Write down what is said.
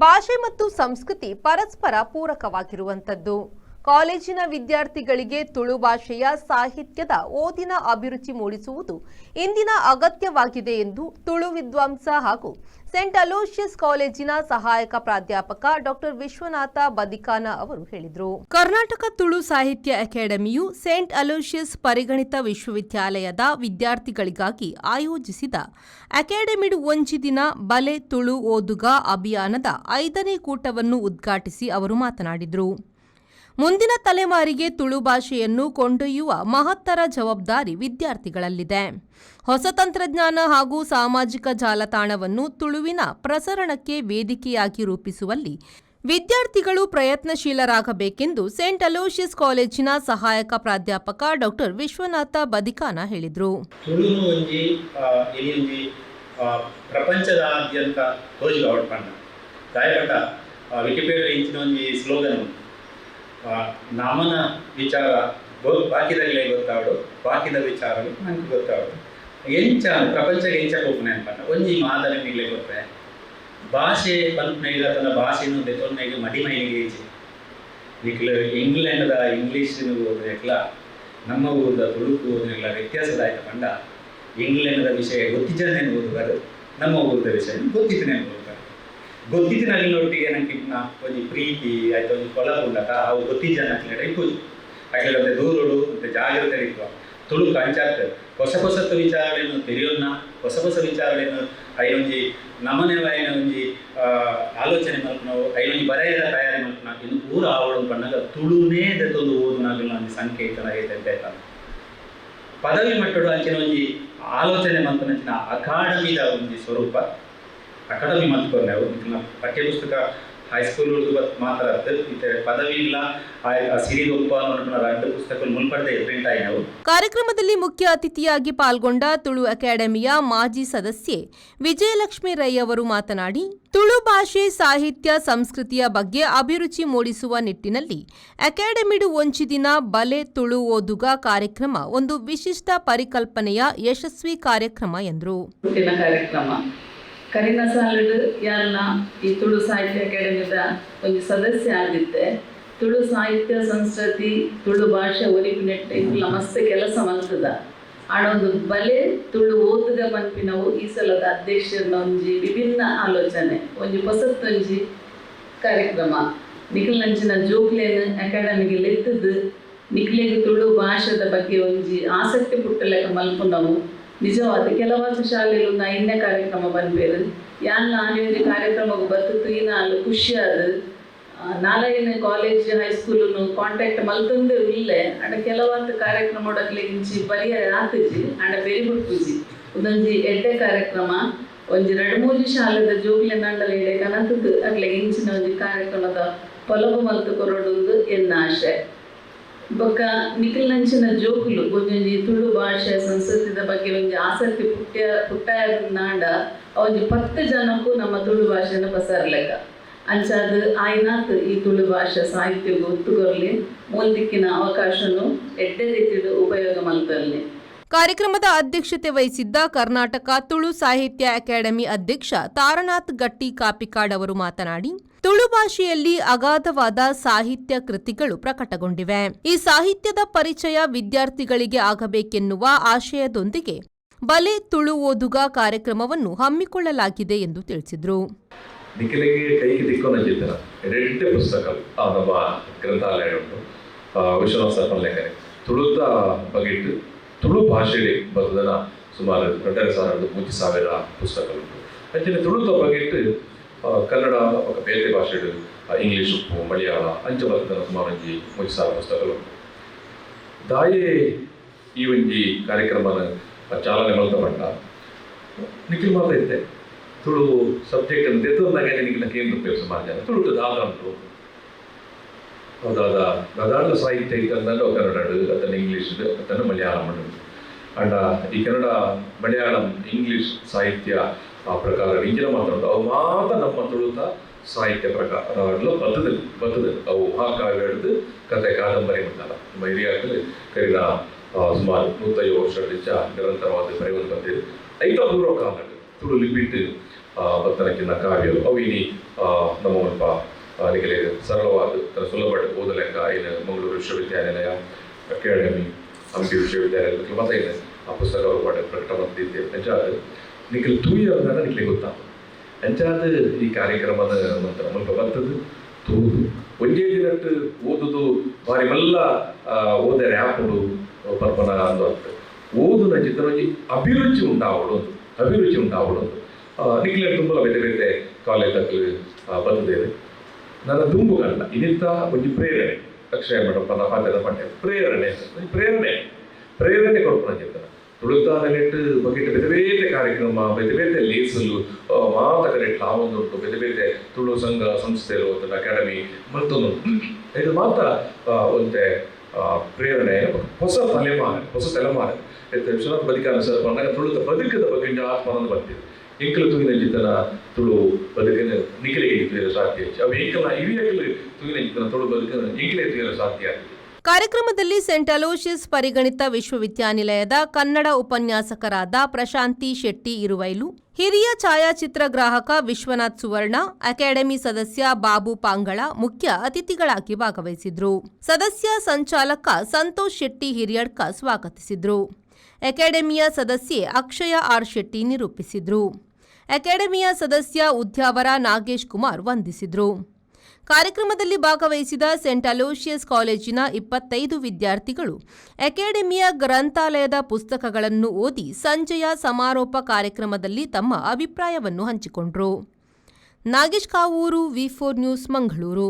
ಭಾಷೆ ಮತ್ತು ಸಂಸ್ಕೃತಿ ಪರಸ್ಪರ ಪೂರಕವಾಗಿರುವಂಥದ್ದು. ಕಾಲೇಜಿನ ವಿದ್ಯಾರ್ಥಿಗಳಿಗೆ ತುಳು ಭಾಷೆಯ ಸಾಹಿತ್ಯದ ಓದಿನ ಅಭಿರುಚಿ ಮೂಡಿಸುವುದು ಇಂದಿನ ಅಗತ್ಯವಾಗಿದೆ ಎಂದು ತುಳು ವಿದ್ವಾಂಸ ಹಾಗೂ ಸೆಂಟ್ ಅಲೋಷಿಯಸ್ ಕಾಲೇಜಿನ ಸಹಾಯಕ ಪ್ರಾಧ್ಯಾಪಕ ಡಾಕ್ಟರ್ ವಿಶ್ವನಾಥ ಬದಿಕಾನ ಅವರು ಹೇಳಿದರು. ಕರ್ನಾಟಕ ತುಳು ಸಾಹಿತ್ಯ ಅಕಾಡೆಮಿಯು ಸೆಂಟ್ ಅಲೋಷಿಯಸ್ ಪರಿಗಣಿತ ವಿಶ್ವವಿದ್ಯಾಲಯದ ವಿದ್ಯಾರ್ಥಿಗಳಿಗಾಗಿ ಆಯೋಜಿಸಿದ ಅಕಾಡೆಮಿಡ್ ಒಂಜಿ ದಿನ ಬಲೆ ತುಳು ಓದುಗ ಅಭಿಯಾನದ ಐದನೇ ಕೂಟವನ್ನು ಉದ್ಘಾಟಿಸಿ ಅವರು ಮಾತನಾಡಿದರು. ಮುಂದಿನ ತಲೆಮಾರಿಗೆ ತುಳು ಭಾಷೆಯನ್ನು ಕೊಂಡೊಯ್ಯುವ ಮಹತ್ತರ ಜವಾಬ್ದಾರಿ ವಿದ್ಯಾರ್ಥಿಗಳಲ್ಲಿದೆ. ಹೊಸ ತಂತ್ರಜ್ಞಾನ ಹಾಗೂ ಸಾಮಾಜಿಕ ಜಾಲತಾಣವನ್ನು ತುಳುವಿನ ಪ್ರಸರಣಕ್ಕೆ ವೇದಿಕೆಯಾಗಿ ರೂಪಿಸುವಲ್ಲಿ ವಿದ್ಯಾರ್ಥಿಗಳು ಪ್ರಯತ್ನಶೀಲರಾಗಬೇಕೆಂದು ಸೆಂಟ್ ಅಲೋಷಿಯಸ್ ಕಾಲೇಜಿನ ಸಹಾಯಕ ಪ್ರಾಧ್ಯಾಪಕ ಡಾಕ್ಟರ್ ವಿಶ್ವನಾಥ ಬದಿಕಾನ ಹೇಳಿದರು. ತುಳುನು ಒಂಜಿ ಇನಿ ಒಂಜಿ ಪ್ರಪಂಚದಾದ್ಯಂತ ತೋಜುವ ಅವಳು ಪಂಡ ದಾಯಪಂಡ ವಿಕಿಪೀಡಿಯಾ ಇಂಚಿನ ಒಂಜಿ ಸ್ಲೋಗನ್ ಉಂಟು. ನಮನ ವಿಚಾರ ಬಾಕಿದಾಗಲೇ ಗೊತ್ತಾವಡು, ಬಾಕಿದ ವಿಚಾರಗಳು ನಂಗೆ ಗೊತ್ತಾವಡು. ಎಂಚ ಪ್ರಪಂಚಕ್ಕೆ ಎಂಚ ಪೋಪುನೆ ಪಂಡ ಒಂಜಿ ಮಾದರಿ ನಿಗ್ಲೆ ಕೊರ್ಪೆ. ಭಾಷೆ ಪನ್ಪುನೈಗ ತನ್ನ ಭಾಷೆನು ದೆತೊನ್ನೈಗ ಮಡಿಮೈಲಿಗೆ ಇಜ್ಜಿ. ನಿಕ್ಲು ಇಂಗ್ಲೆಂಡ್ದ ಇಂಗ್ಲೀಷ್ ಓದಿನಕ್ಲ ನಮ್ಮ ಊರ್ದ ತುಳುಕು ಓದಿನಕ್ಲ ವ್ಯತ್ಯಾಸದಾಯ್ತ ಪಂಡ, ಇಂಗ್ಲೆಂಡ್ದ ವಿಷಯ ಗೊತ್ತಿಜ್ಜಂದೇನು ಓದುಗಾರು, ನಮ್ಮ ಊರ್ದ ವಿಷಯ ಗೊತ್ತಿತ್ತನೇನು ಓದುಗಾರು. ಗೊತ್ತಿತ್ತಿನಲ್ಲಿನೊಟ್ಟಿಗೆ ನಂಗೆ ಇಪ್ಪುನ ಒಂಜಿ ಪ್ರೀತಿ ಆಯ್ತು, ಒಂಜಿ ಕೊಲಬು ಉಂಡತ, ಅವು ಗೊತ್ತಿಜ್ಜನ ಅಕ್ಲೆಡ ಇಪ್ಪುಜಿ. ಅಕ್ಲೆಡ ಒಂತೆ ದೂರಡು, ಒಂತೆ ಜಾಗ್ರತೆ ಇಪ್ಪುವ. ತುಳುಕು ಅಂಚಾತ್ ಹೊಸ ಹೊಸತ್ತು ವಿಚಾರಗಳನ್ನು ತೆರೆಯೊನ್ನ, ಹೊಸ ಹೊಸ ವಿಚಾರಗಳನ್ನು ಐನೊಂಜಿ ನಮನೆವಾಯಿನ ಒಂಜಿ ಆಲೋಚನೆ ಮಲ್ಪುನವು, ಐನೊಂಜಿ ಬರೆಯದ ತಯಾರಿ ಮಲ್ಪುನ, ಇನ್ನು ಪೂರ ಆವಡು ಪನ್ನಗ ತುಳುನೇ ದೆತ್ತೊಂದು ಓದುನಾಗಲ ಒಂಜಿ ಸಂಕೇತನ ಐತೆ. ಪದವಿ ಮಟ್ಟಡು ಅಂಚಿನ ಒಂಜಿ ಆಲೋಚನೆ ಮಲ್ಪುನಂಚಿನ ಅಕಾಡೆಮಿದ ಒಂಜಿ ಸ್ವರೂಪ ಅಕಾಡೆಮಿ ಮಲ್ತ್ಕೊರ್ನೆ. ಅವು ನಿಕ್ಲ್ನ ಪಠ್ಯಪುಸ್ತಕ ಹೈಸ್ಕೂಲ್ ಮಾತ್ರ ಅತ್ತ್, ಇತ್ತೆ ಪದವಿ ಇಲ್ಲ ಆ ಸಿರಿದೊಪ್ಪ ಅನ್ನೋ ರಡ್ಡ್ ಪುಸ್ತಕ ಮುಲ್ಪಡ್ದೆ ಪ್ರಿಂಟ್ ಆಯಿನವು. ಕಾರ್ಯಕ್ರಮದಲ್ಲಿ ಮುಖ್ಯ ಅತಿಥಿಯಾಗಿ ಪಾಲ್ಗೊಂಡ ತುಳು ಅಕಾಡೆಮಿಯ ಮಾಜಿ ಸದಸ್ಯೆ ವಿಜಯಲಕ್ಷ್ಮಿ ರೈ ಅವರು ಮಾತನಾಡಿ, ತುಳು ಭಾಷೆ, ಸಾಹಿತ್ಯ, ಸಂಸ್ಕೃತಿಯ ಬಗ್ಗೆ ಅಭಿರುಚಿ ಮೂಡಿಸುವ ನಿಟ್ಟಿನಲ್ಲಿ ಅಕಾಡೆಮಿಡು ಒಂಜಿ ದಿನ ಬಲೆ ತುಳು ಓದುಗ ಕಾರ್ಯಕ್ರಮ ಒಂದು ವಿಶಿಷ್ಟ ಪರಿಕಲ್ಪನೆಯ ಯಶಸ್ವಿ ಕಾರ್ಯಕ್ರಮ ಎಂದರು. ಹುಟ್ಟಿನ ಕಾರ್ಯಕ್ರಮ ಕರಿನ ಸಾಲಡ್ ಯಾನ್ನ ಈ ತುಳು ಸಾಹಿತ್ಯ ಅಕಾಡೆಮಿದ ಒಂಜಿ ಸದಸ್ಯ ಆದಿತ್ತೆ. ತುಳು ಸಾಹಿತ್ಯ, ಸಂಸ್ಕೃತಿ, ತುಳು ಭಾಷೆ ಒರಿಪಿನೆಟ್ ಇಂಕ್ಲ ಮಸ್ತ್ ಕೆಲಸ ಮಲ್ತದ. ಆಡೊಂದು ಬಲೆ ತುಳು ಓದುಗ ಪನ್ಪಿನವು ಈ ಸಲದ ಅಧ್ಯಕ್ಷರನ ಒಂಜಿ ವಿಭಿನ್ನ ಆಲೋಚನೆ, ಒಂಜಿ ಹೊಸತ್ತೊಂಜಿ ಕಾರ್ಯಕ್ರಮ. ನಿಖಿಲ್ನಂಚಿನ ಜೋಕ್ಲೇನ್ ಅಕಾಡೆಮಿಗೆ ಲೆತ್ತದು ನಿಕ್ಲೆಗ್ ತುಳು ಭಾಷೆದ ಬಗ್ಗೆ ಒಂಜಿ ಆಸಕ್ತಿ ಪುಟ್ಟಲೆಕ್ಕ ಮಲ್ಪುನವು. ನಿಜವಾದ ಕೆಲವಾದ ಶಾಲೆಲು ಒಂದು ಐದನೇ ಕಾರ್ಯಕ್ರಮ ಪನ್ಪೇರು. ಯಾನ್ ಆನಿ ಒಂಜಿ ಕಾರ್ಯಕ್ರಮಕ್ಕೆ ಬತ್ತು ತೂಯಿನಾಲ್ ಖುಷಿಯಾದ. ನಾಲೈನ್ ಕಾಲೇಜ್, ಹೈಸ್ಕೂಲುನು ಕಾಂಟ್ಯಾಕ್ಟ್ ಮಲ್ತೊಂದೇ ಇಲ್ಲೆ. ಅಂಡ ಕೆಲವಾದ ಕಾರ್ಯಕ್ರಮ ಇಂಚಿ ಬರಿಯ ಆತುಜಿ, ಅಂಡ ಬೆರಿ ಬುಡ್ಪುಜಿ. ಉಂದೊಂಜಿ ಎಡ್ಡೆ ಕಾರ್ಯಕ್ರಮ. ಒಂಜಿ ರಡ್ಡ್ ಮೂಜಿ ಶಾಲೆದ ಜೋಕ್ಲೆ ನಂಡಲ ಇಡೆ ಕನತದ್ದು ಅಕ್ಲೆ ಇಂಚಿನ ಒಂಜಿ ಕಾರ್ಯಕ್ರಮದ ಪೊಲಬು ಮಲ್ತು ಕೊರೊಡುಂದು ಎನ್ನ ಆಶೆ. ಬೊಕ್ಕ ನಿಖಿಲ್ನಂಚಿನ ಜೋಕುಲು ಒಂಜೊಂಜಿ ತುಳು ಭಾಷೆ, ಸಂಸ್ಕೃತಿದ ಬಗ್ಗೆ ಒಂಜಿ ಆಸಕ್ತಿ ಪುಟ್ಟ ಪುಟ್ಟಾಯ ನಾಂಡ ಒಂಜಿ 10 ಜನಕ್ಕೂ ನಮ್ಮ ತುಳು ಭಾಷೆನ ಪಸರ್ಲೆಕ್ಕ. ಅಂಚಾದ್ ಆಯ್ನಾತ್ ಈ ತುಳು ಭಾಷೆ ಸಾಹಿತ್ಯಗ್ ಒತ್ತು ಕೊರ್ಲಿ. ಮೂಲ್ ದಿಕ್ಕಿನ ಅವಕಾಶನು ಎಡ್ಡೆ ರೀತಿಡ್ ಉಪಯೋಗ ಮಲ್ತಲ್ಲಿ. ಕಾರ್ಯಕ್ರಮದ ಅಧ್ಯಕ್ಷತೆ ವಹಿಸಿದ್ದ ಕರ್ನಾಟಕ ತುಳು ಸಾಹಿತ್ಯ ಅಕಾಡೆಮಿ ಅಧ್ಯಕ್ಷ ತಾರನಾಥ್ ಗಟ್ಟಿ ಕಾಪಿಕಾಡ್ ಅವರು ಮಾತನಾಡಿ, ತುಳು ಭಾಷೆಯಲ್ಲಿ ಅಗಾಧವಾದ ಸಾಹಿತ್ಯ ಕೃತಿಗಳು ಪ್ರಕಟಗೊಂಡಿವೆ. ಈ ಸಾಹಿತ್ಯದ ಪರಿಚಯ ವಿದ್ಯಾರ್ಥಿಗಳಿಗೆ ಆಗಬೇಕೆನ್ನುವ ಆಶಯದೊಂದಿಗೆ ಬಲೆ ತುಳು ಓದುಗ ಕಾರ್ಯಕ್ರಮವನ್ನು ಹಮ್ಮಿಕೊಳ್ಳಲಾಗಿದೆ ಎಂದು ತಿಳಿಸಿದರು. ನಿಖಿಲಿಗೆ ಕೈಗೆ ತಿಕ್ಕೊನಂಚಿತ್ತನ ಎಡ್ಡೆ ಪುಸ್ತಕ ಆ ನಮ್ಮ ಗ್ರಂಥಾಲಯ ಉಂಟು. ವಿಶ್ವನಾಥ್ ಸರ್ ಪನ್ಲೆಕ್ಕನೆ ತುಳುತ ಬಗೆಟ್ ತುಳು ಭಾಷೆಡೆ ಬತ್ತದನ ಸುಮಾರು 2500ರಿಂದ 3000 ಪುಸ್ತಕಗಳು. ಅಂಚನೆ ತುಳುತ ಬಗೆಟ್ ಕನ್ನಡ ಬೊಕ ಬೇತೆ ಭಾಷೆಡ್, ಇಂಗ್ಲೀಷ್ ಉಪ್ಪು, ಮಲಯಾಳ ಅಂಚ ಬತ್ತದನ ಸುಮಾರು ಒಂಜಿ 3000 ಪುಸ್ತಕಗಳು ಉಂಟು. ದಾಯೆ ಈ ಒಂಜಿ ಕಾರ್ಯಕ್ರಮನ ಚಾಲನೆ ಮಲ್ತ ಪಂಡ, ನಿಖಿಲ್ ಮಾತ ಇತ್ತೆ ತುಳು ಸಬ್ಜೆಕ್ಟ್ ಅನ್ನು ದೆತ್ತೊಂದಾಗ ನಿಖಿಲ ಕೇಂದ್ರ ಉಪಯೋಗ ಸುಮಾರು ಜನ ತುಳುಟು ದಾದ ಉಂಟು, ಹೌದಾದ ದಾದಾಂಡ ಸಾಹಿತ್ಯ ಇತ್ತಂದ್ರೆ ಕನ್ನಡ ಅತ್ತನ ಇಂಗ್ಲೀಷ್ ಅತ್ತನ ಮಲಯಾಳಂ ಉಂಟು. ಅಂಡ ಈ ಕನ್ನಡ, ಮಲಯಾಳಂ, ಇಂಗ್ಲೀಷ್ ಸಾಹಿತ್ಯ ಆ ಪ್ರಕಾರ ಇಂಚಿನ ಮಾತ್ರ ಉಂಟು. ಅವು ಮಾತ ನಮ್ಮ ತುಳುತ ಸಾಹಿತ್ಯ ಪ್ರಕಾರ ಬತ್ತದ ಬತ್ತದ. ಅವು ಮಹಾಕಾವ್ಯ ಹಿಡಿದು ಕತೆ, ಕಾದಂಬರಿ ಉಂಟಲ್ಲ. ನಮ್ಮ ಹಿರಿಯಾಕಲು ಕರಿನ ಸುಮಾರು 150 ವರ್ಷ ನಿರಂತರವಾದ ಬರೆಯುವುದು ಬಂದಿದೆ. ಐತ ಪೂರ್ವ ಕಾಲ ತುಳು ಲಿಪಿಟ್ ಬತ್ತನಕ್ಕಿನ ಕಾವ್ಯಲು ಅವು ಇನಿ ನಮ್ಮ ಮುಲ್ಪ ನಿಗಲೆ ಸರಳವಾದ ಸುಲಭ ಓದಲೆಕ್ಕ ಇನ್ನು ಮಂಗಳೂರು ವಿಶ್ವವಿದ್ಯಾನಿಲಯ, ಅಕಾಡೆಮಿ, ಹಂಪಿ ವಿಶ್ವವಿದ್ಯಾಲಯ ಮತ್ತೆ ಇದೆ. ಆ ಪುಸ್ತಕ ರೂಪಾಟ ಪ್ರಕಟ ಮಂತಿದ್ದೆ. ಅಂಚಾದ ನಿಖಲ್ ತೂಯ ಅಂದಾಗ ನಿಖಲೆ ಗೊತ್ತಾಗ. ಅಂಚಾದ ಈ ಕಾರ್ಯಕ್ರಮದ ನಂತರ ಮುಲ್ಪ ಬರ್ತದೆ ತೂದು ಒಂಜೇ ದಿನಟ್ಟು ಓದುದು ಬಾರಿ ಮಲ್ಲ ಓದರೆ ಆಪುಡು ಪರ್ಪನ ಅಂದು ಅರ್ಥ. ಓದುನ ಚಿತ್ರ ಒಂಜಿ ಅಭಿರುಚಿ ಉಂಟಾವಡು, ಒಂದು ಅಭಿರುಚಿ ಉಂಟಾವಡು. ನಿಖಲೆ ತುಂಬ ಬೇತೆ ಬೇತೆ ಕಾಲೇಜ್ ಬರ್ತದೆ. ನನ್ನ ದುಂಬು ಕಂಡ ಇನ್ನಿಂತ ಒಂಜಿ ಪ್ರೇರಣೆ ಅಕ್ಷಯ ಮೇಡಮ್ ಪನ್ನ ಪಾತ್ರದ ಪಂಡೆ ಪ್ರೇರಣೆ, ಒಂಜಿ ಪ್ರೇರಣೆ ಪ್ರೇರಣೆ ಕೊಡ್ಪುನ ಚಿತ್ರ ತುಳುತ ನೆಲೆಟ್ ಬಗೆಟ್ ಬೇತೆ ಬೇತೆ ಕಾರ್ಯಕ್ರಮ, ಬೇತೆ ಬೇತೆ ಲೇಸಲು ಮಾತ ಕಡೆಟ್ ಆವೊಂದುಂಟು. ಬೇತೆ ಬೇತೆ ತುಳು ಸಂಘ ಸಂಸ್ಥೆಲು ಅಕಾಡೆಮಿ ಮಲ್ತೊಂದುಂಟು. ಇದು ಮಾತ ಒಂತೆ ಪ್ರೇರಣೆ. ಹೊಸ ತಲೆಮಾರು, ಹೊಸ ತಲೆಮಾರು ಇತ್ತೆ ವಿಶ್ವನಾಥ್ ಬದಿಕಾನ ಸರ್ ಪಂಡಾಗ ತುಳುತ ಬದುಕದ ಬಗ್ಗೆ ಒಂಜಿ ಆತ್ಮಾನಂದ ಬರ್ತಿದೆ. ಎಂಕಲು ತೂಯಿನ ಜಿತನ ತುಳು ಬದುಕಿನ ನಿಖಲಿಗೆ ತೂಯರೆ ಸಾಧ್ಯ ಹೆಚ್ಚು. ಅವು ಎಂಕಲ್ನ ಹಿರಿಯಕಲು ತೂಯಿನ ಜಿತನ ತುಳು ಬದುಕಿನ ಎಂಕಲೇ ತೂಯರೆ ಸಾಧ್ಯ ಆಗ್ತದೆ. ಕಾರ್ಯಕ್ರಮದಲ್ಲಿ ಸೆಂಟ್ ಅಲೋಷಿಯಸ್ ಪರಿಗಣಿತ ವಿಶ್ವವಿದ್ಯಾನಿಲಯದ ಕನ್ನಡ ಉಪನ್ಯಾಸಕರಾದ ಪ್ರಶಾಂತಿ ಶೆಟ್ಟಿ ಇರುವೈಲು, ಹಿರಿಯ ಛಾಯಾಚಿತ್ರ ಗ್ರಾಹಕ ವಿಶ್ವನಾಥ್ ಸುವರ್ಣ, ಅಕಾಡೆಮಿ ಸದಸ್ಯ ಬಾಬು ಪಾಂಗಳ ಮುಖ್ಯ ಅತಿಥಿಗಳಾಗಿ ಭಾಗವಹಿಸಿದ್ರು. ಸದಸ್ಯ ಸಂಚಾಲಕ ಸಂತೋಷ್ ಶೆಟ್ಟಿ ಹಿರಿಯಡ್ಕ ಸ್ವಾಗತಿಸಿದ್ರು. ಅಕಾಡೆಮಿಯ ಸದಸ್ಯೆ ಅಕ್ಷಯ ಆರ್ ಶೆಟ್ಟಿ ನಿರೂಪಿಸಿದ್ರು. ಅಕಾಡೆಮಿಯ ಸದಸ್ಯ ಉದ್ಯಾವರ ನಾಗೇಶ್ ಕುಮಾರ್ ವಂದಿಸಿದ್ರು. ಕಾರ್ಯಕ್ರಮದಲ್ಲಿ ಭಾಗವಹಿಸಿದ ಸೆಂಟ್ ಅಲೋಷಿಯಸ್ ಕಾಲೇಜಿನ 25 ವಿದ್ಯಾರ್ಥಿಗಳು ಅಕಾಡೆಮಿಯ ಗ್ರಂಥಾಲಯದ ಪುಸ್ತಕಗಳನ್ನು ಓದಿ ಸಂಜೆಯ ಸಮಾರೋಪ ಕಾರ್ಯಕ್ರಮದಲ್ಲಿ ತಮ್ಮ ಅಭಿಪ್ರಾಯವನ್ನು ಹಂಚಿಕೊಂಡರು. Nagesh Kavoor, V 4 news, Mangaluru.